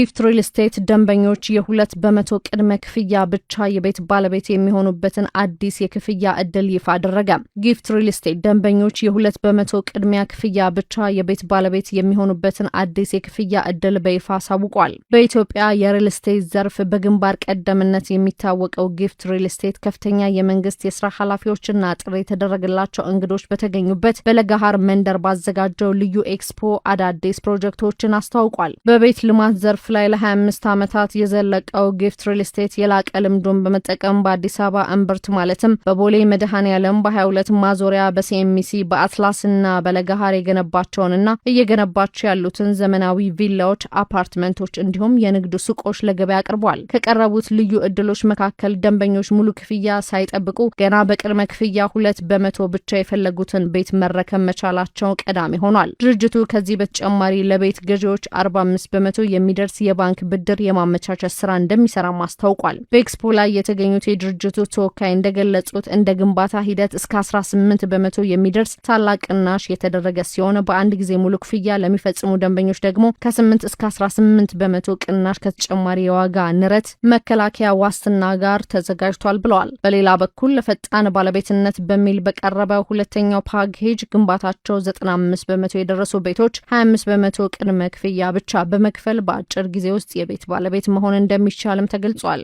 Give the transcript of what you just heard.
ጊፍት ሪል ስቴት ደንበኞች የ2% ቅድመ ክፍያ ብቻ የቤት ባለቤት የሚሆኑበትን አዲስ የክፍያ ዕድል ይፋ አደረገ። ጊፍት ሪል ስቴት ደንበኞች የ2% ቅድሚያ ክፍያ ብቻ የቤት ባለቤት የሚሆኑበትን አዲስ የክፍያ ዕድል በይፋ አሳውቋል። በኢትዮጵያ የሪል ስቴት ዘርፍ በግንባር ቀደምትነት የሚታወቀው ጊፍት ሪል ስቴት ከፍተኛ የመንግስት የስራ ኃላፊዎችና ጥሪ የተደረገላቸው እንግዶች በተገኙበት በለገሃር መንደር ባዘጋጀው ልዩ ኤክስፖ አዳዲስ ፕሮጀክቶችን አስተዋውቋል። በቤት ልማት ዘርፍ ላይ ለ25 ዓመታት የዘለቀው ጊፍት ሪል ስቴት የላቀ ልምዱን በመጠቀም በአዲስ አበባ እምብርት ማለትም በቦሌ መድኃኔዓለም፣ በ22 ማዞሪያ፣ በሲኤምሲ፣ በአትላስና በለገሃር የገነባቸውንና እየገነባቸው ያሉትን ዘመናዊ ቪላዎች፣ አፓርትመንቶች እንዲሁም የንግድ ሱቆች ለገበያ አቅርቧል። ከቀረቡት ልዩ እድሎች መካከል ደንበኞች ሙሉ ክፍያ ሳይጠብቁ ገና በቅድመ ክፍያ 2% ብቻ የፈለጉትን ቤት መረከብ መቻላቸው ቀዳሚ ሆኗል። ድርጅቱ ከዚህ በተጨማሪ ለቤት ገዢዎች 45% የሚደርስ የባንክ ብድር የማመቻቸት ስራ እንደሚሰራም አስታውቋል። በኤክስፖ ላይ የተገኙት የድርጅቱ ተወካይ እንደገለጹት፣ እንደ ግንባታ ሂደት እስከ 18% የሚደርስ ታላቅ ቅናሽ የተደረገ ሲሆን፣ በአንድ ጊዜ ሙሉ ክፍያ ለሚፈጽሙ ደንበኞች ደግሞ ከ8 እስከ 18% ቅናሽ ከተጨማሪ የዋጋ ንረት መከላከያ ዋስትና ጋር ተዘጋጅቷል ብለዋል። በሌላ በኩል ለፈጣን ባለቤትነት በሚል በቀረበ ሁለተኛው ፓኬጅ ግንባታቸው 95% የደረሱ ቤቶች 25% ቅድመ ክፍያ ብቻ በመክፈል በአጭር ጊዜ ውስጥ የቤት ባለቤት መሆን እንደሚቻልም ተገልጿል።